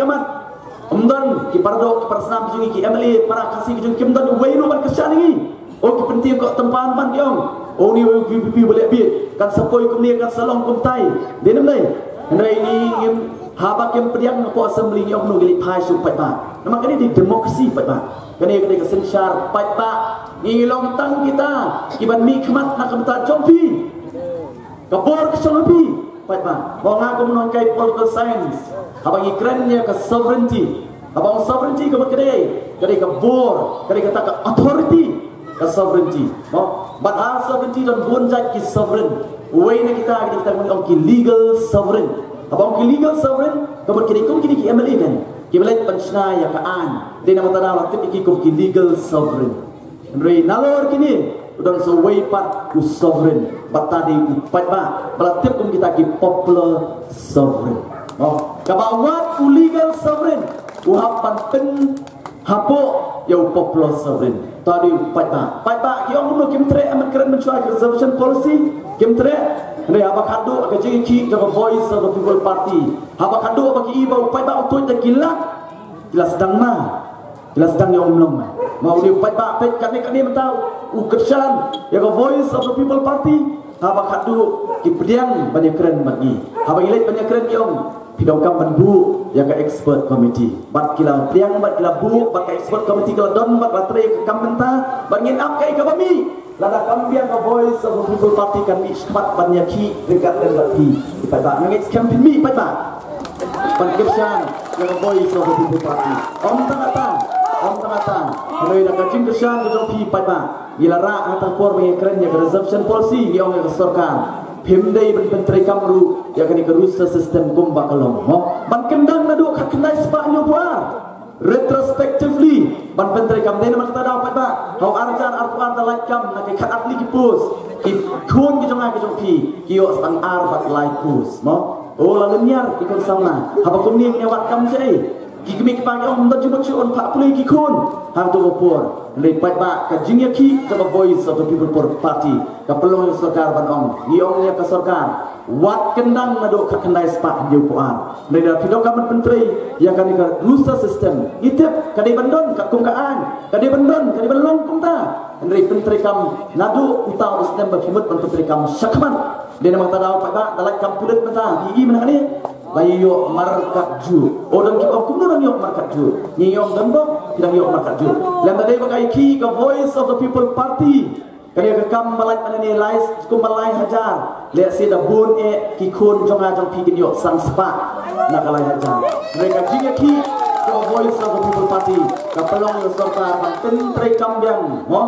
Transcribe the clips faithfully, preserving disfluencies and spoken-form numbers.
Mat, ym don ki paradoh, ki parasnam ki jong ngi, ki M L A para Khasi ki jong ngi, kim don uwei ruh ban kyrshan ïa ngi. O ki pyntieng ko tympan ban ïong. O ni, o U P P ba leh bit, kan sa poi kumne, kan sa long kumtai. Dei ne ym dei? Hynrei ngi ngim, haba kim pdiang hapoh assembly ngi ong kumno, ngi leit phai sha u paidbah. Namar kane dei democracy paidbah. Kane ka dei ka synshar paidbah. Ngi long tang kita kiban mih khmat na ka bynta jong phi. Ka bor ka shong ha phi paidbah. Mo, nga kum u nonghikai political science, haba ngi kren ïa ka sovereignty, haba ong sovereignty ka mut ka dei, ka dei ka bor, ka dei kata ka authority, ka sovereignty. Mo, bad ha sovereignty don bun jait ki sovereign. Uwei na kita, kita ki dei kita ki ong ki legal sovereign. Haba ong ki legal sovereign ka mut ki dei kum kine ki M L A, kan, kiba leit ban shna ïa ka aiñ. Dei namar kata la tip ïa ki kum ki legal sovereign. Hynrei nalor kine u don sa uwei pat u sovereign, bad ta dei u paidbah, ba la tip kum kita ki popular sovereign. Oh, kaba wad u legal sovereign u hap ban pynhapoh ïa u popular sovereign. Ta dei u paidbah. Paidbah ki ong kumno, kim treh, em, kren mynshuwa ka reservation policy, kim treh. Hynrei haba khatduh ka jingïakhih jong ka Voice of the People Party, haba khatduh ba ki i ba u paidbah u tuid da ki lak, ki la sdang ma Ki la sdang ïa u mlong ma. Ma u dei u paidbah peit katne katne mynta u kyrshan ïa ka Voice of the People Party. Haba khatduh ki pdiang ban ïakren bad ngi, haba ngi leit ban ïakren ki ong, phi donkam ban buh ïa ka expert committee. Bad ki la pdiang, bad ki la buh, bad ka expert committee ka la don, bad ka la trei ka kam bynta. Bad ngin ap kaei kaba mih. Lada kam biang ka Voice of the People Party kan mih shakhmat ban ïakhih ryngkat lem bad phi. Ki paidbah, nga ngeit skhem phin mih paidbah ban kyrshan ïa ka Voice of the People Party. Ym tang kata, ym tang kata, hynrei da ka jingkyrshan ka jong phi paidbah, ngi la rah ha kata ka por ba ngi kren ïa ka reservation policy, ngi ong ïa ka sorkar, phim dei ban pyntreikam ruh ïa kane ka roster system kumba ka long, mo, ban kyndang naduh khatkhyndai spah hynñiewphew ar. Retrospectively ban pyntreikam. Dei namar kata daw paidbah, ha u ar hajar arphew ar da lait kam na ki khatarli ki post, ki khun ki jong nga ki jong phi ki ïoh spah ar bad lai post, mo. O, la lynñiar ki khun samla. Haba kumne ngin ïa wad kam shaei? Ki kmie ki kpa ki ong, ym don jingmut shuh, yn phah pule ki khun ha kato ka por. Hynrei paidbah, ka jingïakhih jong ka Voice of the People Party ka pynlong ïa ka sorkar ban ong, ngi ong ïa ka sorkar, wat kyndang naduh khatkhyndai spah hynñiewphew ar. Hynrei lada phi donkam ban pyntrei ïa kane ka roster system, ngi tip ka dei ban don katkum ka aiñ, ka dei ban don, ka dei ban long kumta. Hynrei pyntreikam naduh uta u snem ba phi mut ban pyntreikam shakhmat. Dei namar kata daw paidbah, da lait kam pulit mynta, phi i mynta kane, la ïoh markatjuh. O, don kiba ong kumno dang ïoh markatjuh? Ngi ong don bok ki dang ïoh markatjuh. Lem da dei ba ka ïakhih ka Voice of the People Party, kane ka kam ba lait mynne lai, kumba lai hajar. Lehse da bun eh ki khun jong nga jong phi kin ïoh san spah na ka lai hajar. Hynrei ka jingïakhih ka Voice of the People Party ka pynlong ïa ka sorkar ban pyntreikam biang, mo,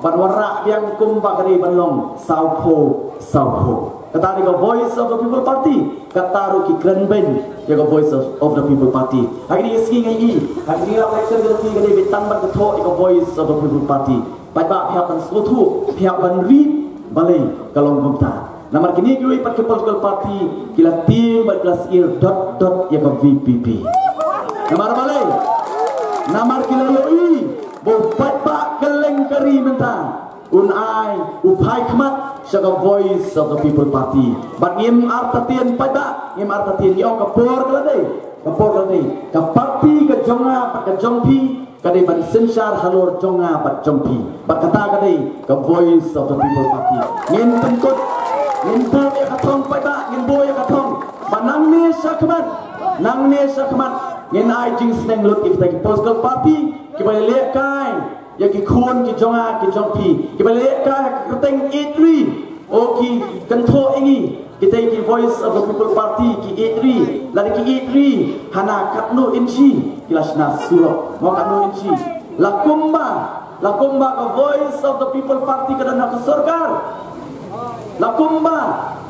ban wanrah biang kumba ka dei ban long, sawphew sawphew. Kata dei ka Voice of the People Party. Kata ruh ki kren beiñ ïa ka Voice of, of the People Party. Ha kine ki sngi nga i, ha kine ki election ka dei beit tang ban kynthoh ïa ka Voice of the People Party. Paidbah, phi hap ban sngewthuh, phi hap ban rit, balei ka long kumta. Namar kine kiwei pat ki political party ki la tieng bad ki la syier dot dot ïa ka V P P. Namar balei? Namar ki la ïohi ba u paidbah kylleng ka ri mynta un ai, u phai khmat sha ka Voice of the People Party. Bad ngim artatien paidbah, ngim artatien, ngi ong ka por ka la dei, ka por ka la dei. Ka party ka jong nga bad ka jong phi ka dei ban synshar halor jong nga bad jong phi. Bad kata ka dei ka Voice of the People Party. Ngin pynkut, ngin buh ïa ka thong paidbah, ngin buh ïa ka thong. Ba nangne shakhmat, nangne shakhmat ngin ai jingsneng lut ïa kita ki political party kiba leh kai ïa ki khun ki jong nga ki jong phi, kiba leh kai ha ka kyrteng ïeit ri. O, ki kynthoh ïa ngi, kita ki Voice of the People Party, ki ïeit ri. Lada ki ïeit ri, hana katno inchi ki la shna surok? Mo, katno inchi? La kumba, la kumba ka Voice of the People Party ka don ha ka sorkar. La kumba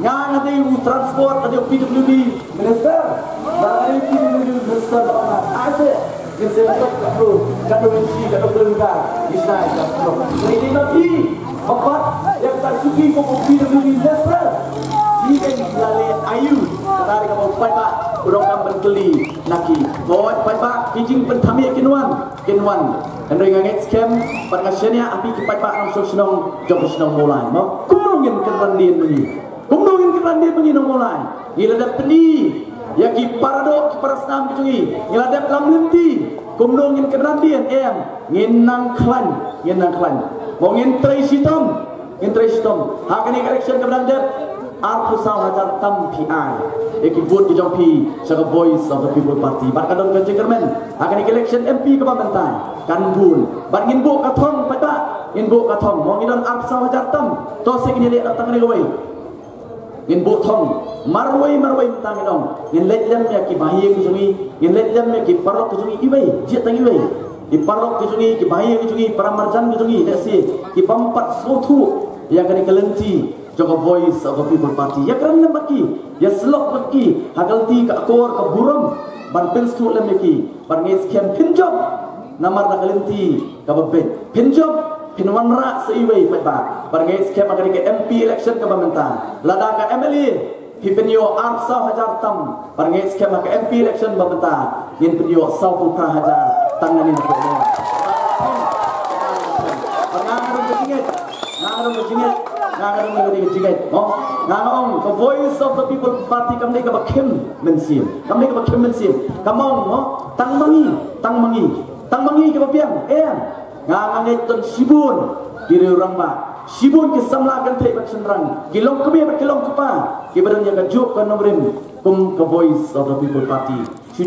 nga, nga dei u transport, nga dei u P W D minister. Nga dei u P W D minister, ba nga ase. Ngin sa ïoh katno, katno inchi, katno kilometer ngi shna ïa ka surok. Ngi dei ma phi, ba pat ïa kata shuki kum u P W D minister. Phi dei la leh aïu? Kata dei kaba u paidbah u donkam ban kylli na ki. Hooid paidbah, ki jingpynthame kin wan, kin wan. Hynrei nga ngeit skhem bad nga shaniah ha phi ki paidbah nongshong shnong jong ka shnong Mawlai, mo. Kumno ngin kynran dien ma ngi? Kumno ngin kynran dien ma ngi nong Mawlai? Ngi la dep pyni Ïa ki para doh, ki para snam ki jong ngi, ngi la dep lam lynti kumno ngin kynran dien, em, ngin nang khlaiñ, ngin nang khlaiñ. Mo ngin trei shitom, ngin trei shitom. Ha kane ka election kaba dang dep, arphew saw hajar tam phi ai ïa ki vote ki jong phi sha ka Voice of the People Party. Bad ka don ka jingkyrmen ha kane ka election M P kaba mynta, kan bun. Bad ngin buh ka thong paidbah, ngin buh ka thong. Mo ngi don arphew saw hajar tam, to se ngin ïaleh tang kane kawei. Ngin buh thong marwei marwei mynta, ngin ong ngin leit lem ïa ki bahaïing ki jong ngi, ngin leit lem ïa ki paralok ki jong ngi, iwei, jied tang iwei. Ki paralok ki jong ngi, ki bahaïing ki jong ngi, para marjan ki jong ngi, lehse ki bym pat sngewthuh ïa kane ka lynti jong ka Voice of the People Party. Ïakren lem bad ki, ïasyllok bad ki ha ka lynti ka akor ka burom, ban pynsngewthuh lem ïa ki. Ban ngeit skhem phin jop namar na ka lynti kaba beit. Phin jop, phin wanrah sa iwei paidbah. Ban ngeit skhem ha kane ka M P election kaba mynta, lada ka M L A phi pynïoh arphew saw hajar tam, ban ngeit skhem ha ka M P election ba mynta ngin pynïoh sawphew phra hajar tang nangne na pynïoh. Nga nga dang ka jingngeit, nga nga dang ka jingngeit, nga nga dang ka jingngeit. Mo, nga nga ong ka Voice of the People Party kam dei kaba khim mynsiem, kam dei kaba khim mynsiem. Kam ong mo, tang ma ngi, tang ma ngi, tang ma ngi kaba biang, em. Nga nga ngeit don shibun ki riew rangbah, shibun ki samla kynthei bad shynrang, ki longkmie bad ki longkpa, kiba don ïa kajuh ka nongrim kum ka Voice of the People Party. Shu